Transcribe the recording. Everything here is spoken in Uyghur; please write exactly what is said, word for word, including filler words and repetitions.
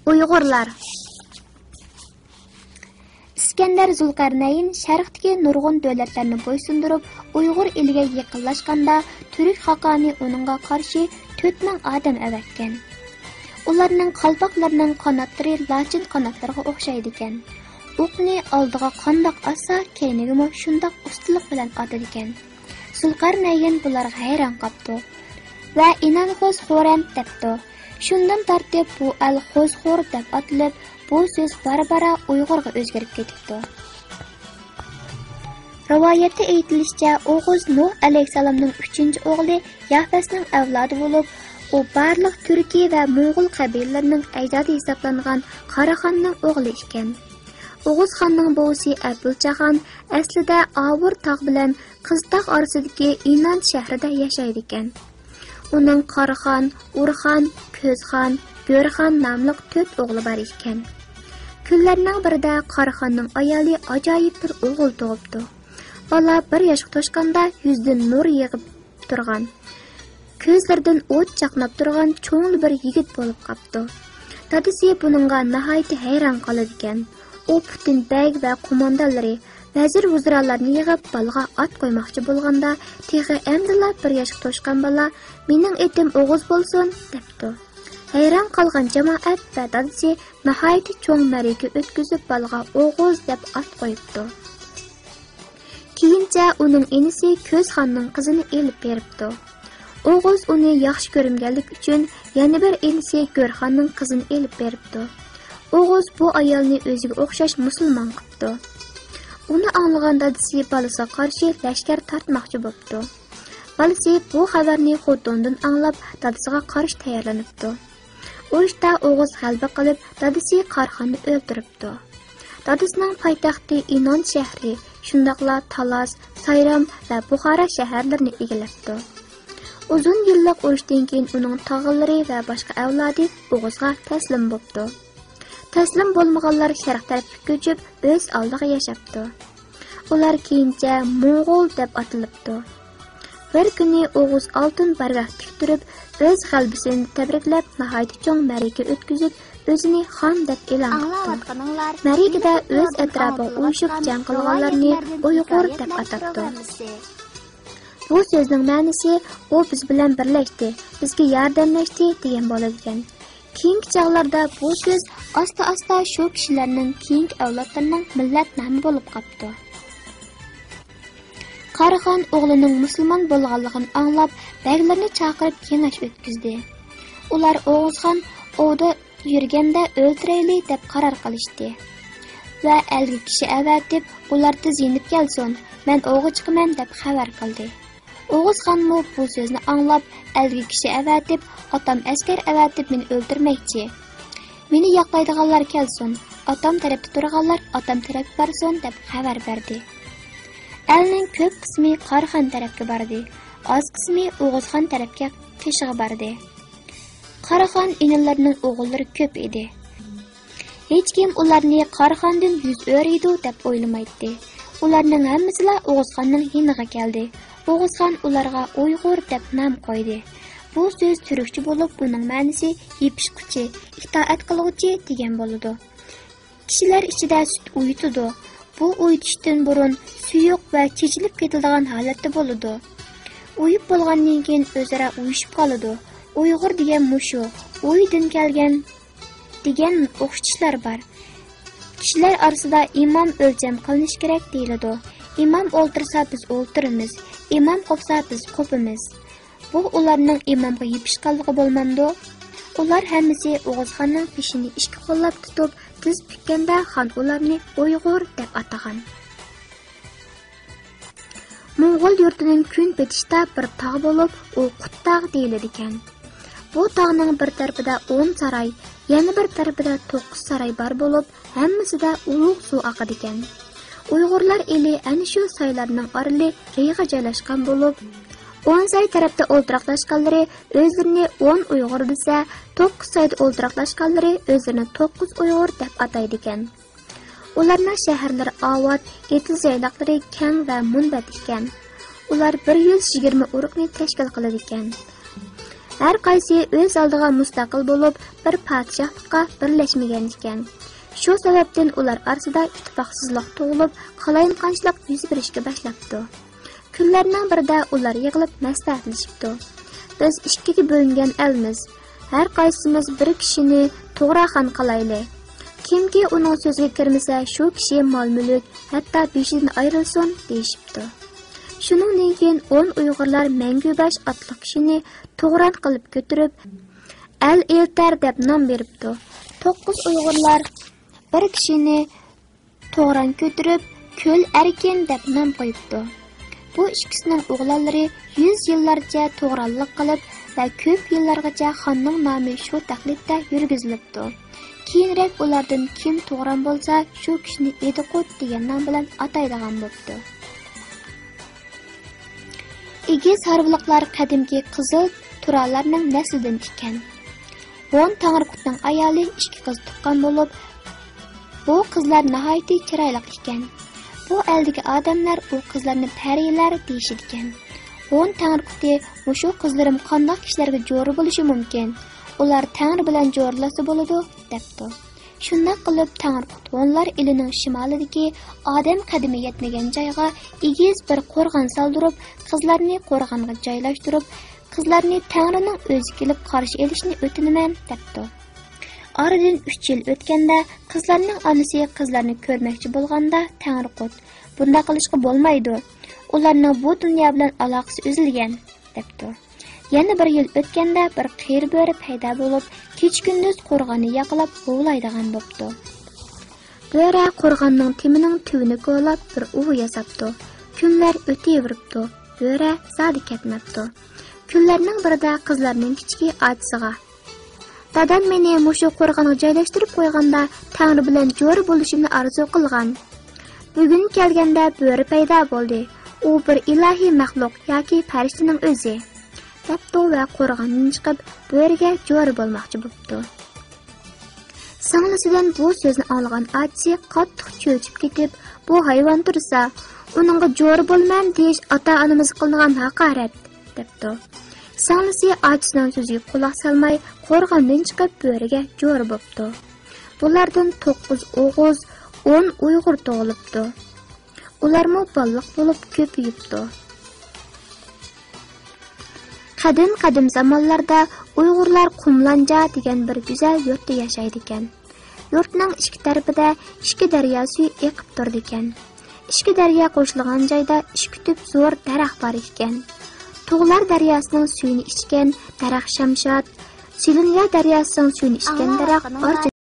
ئۇيغۇرلار. ئىسكەندەر زۇلقەرنەين شەرقتىكى نۇرغۇن دۆلەتلەرنى بويسۇندۇرۇپ، ئۇيغۇر ئېلىگە يېقىنلاشقاندا، تۈرك خاقانى ئۇنىڭغا قارشى تۆت مىڭ ئادەم ئەۋەتكەن. ئۇلارنىڭ قالپاقلىرىنىڭ قاناتلىرى لاچىن قاناتلىرىغا ئوخشايدىكەن. ئوقنى ئالدىغا قانداق ئاتسا، كەينىگىمۇ شۇنداق ئۇستىلىق بىلەن ئاتىدىكەن. زۇلقەرنەين بۇلارغا ھەيران قاپتۇ ۋە ئىنانخوز خورەم دەپتۇ. شۇندىن تارتىپ بۇ ئەل خوزخور دەپ ئاتىلىپ، بۇ سۆز بارا-بارا ئۇيغۇرغا ئۆزگىرىپ كېتىپتۇ. رىۋايەتتە ئېيتىلىشىچە، ئوغۇز نۇھ ئەلەيھىسسالامنىڭ ئۈچىنچى ئوغلى يافەسنىڭ ئەۋلادى بولۇپ، ئۇ بارلىق تۈركىي ۋە موڭغۇل قەبىلىلىرىنىڭ ئەجدادى ھېسابلانغان قاراخاننىڭ ئوغلى ئىكەن. ئوغۇز خاننىڭ بوۋىسى ئەبدۇلجاھان ئەسلىدە ئاۋۇر تاغ بىلەن قىزتاغ ئارىسىدىكى ئىنان شەھىرىدە ياشايدىكەن. ئۇنىڭ قاراخان، ئۇرخان، كۆزخان، گۆرخان ناملىق تۆت ئوغلى بار ئىكەن. كۈنلەرنىڭ بىرىدە قاراخاننىڭ ئايالى ئاجايىپ بىر ئوغۇل تۇغۇپتۇ. بالا بىر ياشقا توشقاندا يۈزىدىن نۇر يېغىپ تۇرغان، كۆزلىرىدىن ئوت چاقناپ تۇرغان چوڭلا بىر يىگىت بولۇپ قاپتۇ. دادىسى بۇنىڭغا ناھايىتى ھەيران قالىدىكەن. ئۇ پۈتۈن بەگ ۋە قوماندانلىرى، ۋەزىر-ۋۇزرالارنى يىغىپ، بالىغا ئات قويماقچى بولغاندا، تېخى ئەمدىلا بىر ياشقا توشقان بالا، «مېنىڭ ئېتىم ئوغۇز بولسۇن» دەپتۇ. ھەيران قالغان جامائەت ۋە دادىسى ناھايىتى چوڭ مەرىكە ئۆتكۈزۈپ، بالىغا ئوغۇز دەپ ئات قويۇپتۇ. كېيىنچە ئۇنىڭ ئىنىسى كۆزخاننىڭ قىزىنى ئېلىپ بېرىپتۇ. ئوغۇز ئۇنى ياخشى كۆرمىگەنلىكى ئۈچۈن يەنە بىر ئىنىسى گۆرخاننىڭ قىزىنى ئېلىپ بېرىپتۇ. ئوغۇز بۇ ئايالنى ئۆزىگە ئوخشاش مۇسۇلمان قىپتۇ. ئۇنى ئاڭلىغان دادىسى بالىسىغا قارشى لەشكەر تارتماقچى بوپتۇ. بالىسى بۇ خەۋەرنى خوتۇنىدىن ئاڭلاپ، دادىسىغا قارشى تەييارلىنىپتۇ. ئۇرۇشتا ئوغۇز غەلىبە قىلىپ، دادىسى قاراخاننى ئۆلتۈرۈپتۇ. دادىسىنىڭ پايتەختى ئىنان شەھىرى، شۇنداقلا تالاس، سايرام ۋە بۇخارا شەھەرلىرىنى ئىگىلەپتۇ. ئۇزۇن يىللىق ئۇرۇشتىن كېيىن ئۇنىڭ تاغىلىرى ۋە باشقا ئەۋلادى ئوغۇزغا تەسلىم بوپتۇ. تەسلىم بولمىغانلار شەرق تەرەپكە كۆچۈپ، ئۆز ئالدىغا ياشاپتۇ. ئۇلار كېيىنچە موڭغۇل دەپ ئاتىلىپتۇ. بىر كۈنى ئوغۇز ئالتۇن بارگاھ تىك تۇرۇپ، ئۆز غەلىبىسىنى تەبرىكلەپ، ناھايىتى چوڭ مەرىكە ئۆتكۈزۈپ، ئۆزىنى خان دەپ ئېلان قىپتۇ. مەرىكىدە ئۆز ئەتراپىغا ئۇيۇشۇپ جەڭ قىلغانلارنى ئۇيغۇر دەپ ئاتاپتۇ. بۇ سۆزنىڭ مەنىسى، «ئۇ بىز بىلەن بىرلەشتى، بىزگە ياردەملەشتى» دېگەن بولىدىكەن. كېيىنكى چاغلاردا بۇ سۆز ئاستا-ئاستا شۇ كىشىلەرنىڭ كېيىنكى ئەۋلادلىرىنىڭ مىللەت نامى بولۇپ قاپتۇ. قاراخان ئوغلىنىڭ مۇسۇلمان بولغانلىقىنى ئاڭلاپ، بەگلىرىنى چاقىرىپ كېڭەش ئۆتكۈزدى. ئۇلار ئوغۇزخان ئوۋدا يۈرگەندە ئۆلتۈرەيلى دەپ قارار قىلىشتى ۋە ئەلگە كىشى ئەۋەتىپ، «ئۇلار تېز يېنىپ كەلسۇن، مەن ئوۋغا چىقىمەن» دەپ خەۋەر قىلدى. ئوغۇزخانمۇ بۇ سۆزنى ئاڭلاپ، ئەلگە كىشى ئەۋەتىپ، «ئاتام ئەسكەر ئەۋەتىپ مېنى ئۆلتۈرمەكچى. مېنى ياقلايدىغانلار كەلسۇن، ئاتام تەرەپتە تۇرغانلار ئاتام تەرەپكە بارسۇن» دەپ خەۋەر بەردى. ئەلنىڭ كۆپ قىسمى قاراخان تەرەپكە باردى، ئاز قىسمى ئوغۇزخان تەرەپكە قېشىغا باردى. قاراخان ئىنىلىرىنىڭ ئوغۇللىرى كۆپ ئىدى. ھېچكىم ئۇلارنى قاراخاندىن يۈز ئۆرۈيدۇ دەپ ئويلىمايتتى. ئۇلارنىڭ ھەممىسىلا ئوغۇزخاننىڭ يېنىغا كەلدى. ئوغۇزخان ئۇلارغا ئۇيغۇر دەپ نام قويدى. بۇ سۆز تۈركچە بولۇپ، ئۇنىڭ مەنىسى يېپىشقۇچى، ئىتائەت قىلغۇچى دېگەن بولىدۇ. كىشىلەر ئىچىدە سۈت ئۇيۇتىدۇ. بۇ ئۇيۇتۇشتىن بۇرۇن سۇيۇق ۋە چېچىلىپ كېتىدىغان ھالەتتە بولىدۇ. ئۇيۇپ بولغاندىن كېيىن ئۆزئارا ئۇيۇشۇپ قالىدۇ. ئۇيغۇر دېگەن مۇشۇ، ئۇيدىن كەلگەن دېگەن ئوخشىتىشلار بار. كىشىلەر ئارىسىدا «ئىمام ئۆلچەم قىلىنىشى كېرەك» دېيىلىدۇ. «ئىمام ئولتۇرسا بىز ئولتۇرىمىز، ئىمام قوپسا بىز قوپىمىز.» بۇ ئۇلارنىڭ ئىمامغا يېپىشقانلىقى بولمامدۇ؟ ئۇلار ھەممىسى ئوغۇزخاننىڭ بېشىنى ئىككى قوللاپ تۇتۇپ، تىز پۈككەندە خان ئۇلارنى ئۇيغۇر دەپ ئاتىغان. موڭغۇل يۇرتىنىڭ كۈنبېتىشتا بىر تاغ بولۇپ، ئۇ قۇتتاغ دېيىلىدىكەن. بۇ تاغنىڭ بىر تەرىپىدە ئون ساراي، يەنە بىر تەرىپىدە توققۇز ساراي بار بولۇپ، ھەممىسىدە ئۇلۇغ سۇ ئاقىدىكەن. ئۇيغۇرلار ئېلى ئەنە شۇ سايلارنىڭ ئارىلى رىغا جايلاشقان بولۇپ، ئون ساي تەرەپتە ئولتۇراقلاشقانلىرى ئۆزلىرىنى ئون ئۇيغۇر دېسە، توققۇز سايدا ئولتۇراقلاشقانلىرى ئۆزلىرىنى توققۇز ئۇيغۇر دەپ ئاتايدىكەن. ئۇلارنىڭ شەھەرلىرى ئاۋات، ئېتىز يايلاقلىرى كەڭ ۋە مۇنبەت ئىكەن. ئۇلار بىر يۈز يىگىرمە ئۇرۇقنى تەشكىل قىلىدىكەن. ھەر قايسى ئۆز ئالدىغا مۇستەقىل بولۇپ، بىر پادىشاھلىققا بىرلەشمىگەن ئىكەن. شۇ سەۋەبتىن ئۇلار ئارىسىدا ئىتتىپاقسىزلىق تۇغۇلۇپ، قالايمىقانچىلىق يۈز بېرىشكە باشلاپتۇ. كۈنلەرنىڭ بىرىدە ئۇلار يىغىلىپ مەسلىھەتلىشىپتۇ. بىز ئىككىگە بۆلۈنگەن ئەلمىز. ھەر قايسىمىز بىر كىشىنى تۇغراخان قىلايلى. كىمكى ئۇنىڭ سۆزىگە كىرمىسە، شۇ كىشى مال-مۈلۈك، ھەتتا بېشىدىن ئايرىلسۇن، دېيىشىپتۇ. شۇنىڭدىن كېيىن ئون ئۇيغۇرلار مەڭگۈباش ئاتلىق كىشىنى تۇغران قىلىپ كۆتۈرۈپ، ئەل ئېلتەر دەپ نام بېرىپتۇ. توققۇز ئۇيغۇرلار بىر كىشىنى تۇغران كۆتۈرۈپ، كۆل ئەركىن دەپ نام قويۇپتۇ. بۇ ئىككىسىنىڭ ئوغلانلىرى يۈز يىللارچە تۇغرانلىق قىلىپ ۋە كۆپ يىللارغىچە خاننىڭ نامى شۇ تەقلىدتە يۈرگۈزۈلۈپتۇ. كېيىنرەك ئۇلاردىن كىم تۇغران بولسا، شۇ كىشىنى ئىدىقۇت دېگەن نام بىلەن ئاتايدىغان بوپتۇ. ئېگىز ھارۋىلىقلار قەدىمكى قىزىل تۇرالارنىڭ نەسلىدىن ئىكەن. ھون تەڭرىقۇتنىڭ ئايالى ئىككى قىز تۇغقان بولۇپ، بۇ قىزلار ناھايىتى چىرايلىق ئىكەن. بۇ ئەلدىكى ئادەملەر ئۇ قىزلارنى پەرىلەر دېيىشىدىكەن. ھون تەڭرىقۇتى: «مۇشۇ قىزلىرىم قانداق كىشىلەرگە جورا بولۇشى مۇمكىن؟ ئۇلار تەڭرى بىلەن جورىلاشسا بولىدۇ» دەپتۇ. شۇنداق قىلىپ، تەڭرىقۇت ھونلار ئېلىنىڭ شىمالىدىكى ئادەم قەدىمى يەتمىگەن جايغا ئېگىز بىر قورغان سالدۇرۇپ، قىزلارنى قورغانغا جايلاشتۇرۇپ، قىزلارنى تەڭرىنىڭ ئۆزى كېلىپ قارشى ئېلىشىنى ئۆتۈنىمەن، دەپتۇ. ئارىدىن ئۈچ يىل ئۆتكەندە، قىزلارنىڭ ئانىسى قىزلارنى كۆرمەكچى بولغاندا، تەڭرىقۇت: «بۇنداق قىلىشقا بولمايدۇ. ئۇلارنىڭ بۇ دۇنيا بىلەن ئالاقىسى ئۈزۈلگەن» دەپتۇ. يەنە بىر يىل ئۆتكەندە، بىر قېرى بۆرە پەيدا بولۇپ، كېچە-كۈندۈز قورغاننى ياقىلاپ ھۇۋلايدىغان بوپتۇ. بۆرە قورغاننىڭ تېمىنىڭ تۈۋىنى كولاپ، بىر ئۇۋا ياساپتۇ. كۈنلەر ئۆتۈۋېرىپتۇ. بۆرە زادى كەتمەپتۇ. كۈنلەرنىڭ بىرىدە قىزلارنىڭ كىچىكى ئاچىسىغا: «دادام مېنى مۇشۇ قورغانغا جايلاشتۇرۇپ قويغاندا، تەڭرى بىلەن جورا بولۇشۇمنى ئارزۇ قىلغان. بۈگۈن كەلگەندە بۆرە پەيدا بولدى. ئۇ بىر ئىلاھىي مەخلۇق ياكى پەرىشتىنىڭ ئۆزى» دەپتۇ ۋە قورغاندىن چىقىپ، بۆرىگە جورا بولماقچى بوپتۇ. سىڭلىسىدىن بۇ سۆزنى ئاڭلىغان ئاچىسى قاتتىق چۆچۈپ كېتىپ: «بۇ ھايۋان تۇرسا، ئۇنىڭغا جورا بولىمەن دېيىش ئاتا-ئانىمىزغا قىلىنغان ھاقارەت» دەپتۇ. سىڭلىسى ئاچىسىنىڭ سۆزىگە قۇلاق سالماي، قورغاندىن چىقىپ بۆرىگە جورا بوپتۇ. بۇلاردىن توققۇز ئوغۇز، ئون ئۇيغۇر تۇغۇلۇپتۇ. ئۇلارمۇ بالىلىق بولۇپ كۆپىيىپتۇ. قەدىم-قەدىم زامانلاردا ئۇيغۇرلار قۇملانجا دېگەن بىر گۈزەل يۇرتتا ياشايدىكەن. يۇرتنىڭ ئىككى تەرىپىدە ئىككى دەريا سۈيى ئېقىپ تۇرىدىكەن. ئىككى دەريا قوشۇلغان جايدا ئىككى تۈپ زور دەرەخ بار ئىكەن. تۇغلار دەرياسىنىڭ سۈيىنى ئىچكەن، دەرەخ شەمشاد، سىلىنيا دەرياسىنىڭ سۈيىنى ئىچكەن، دەرەخ ئارچا.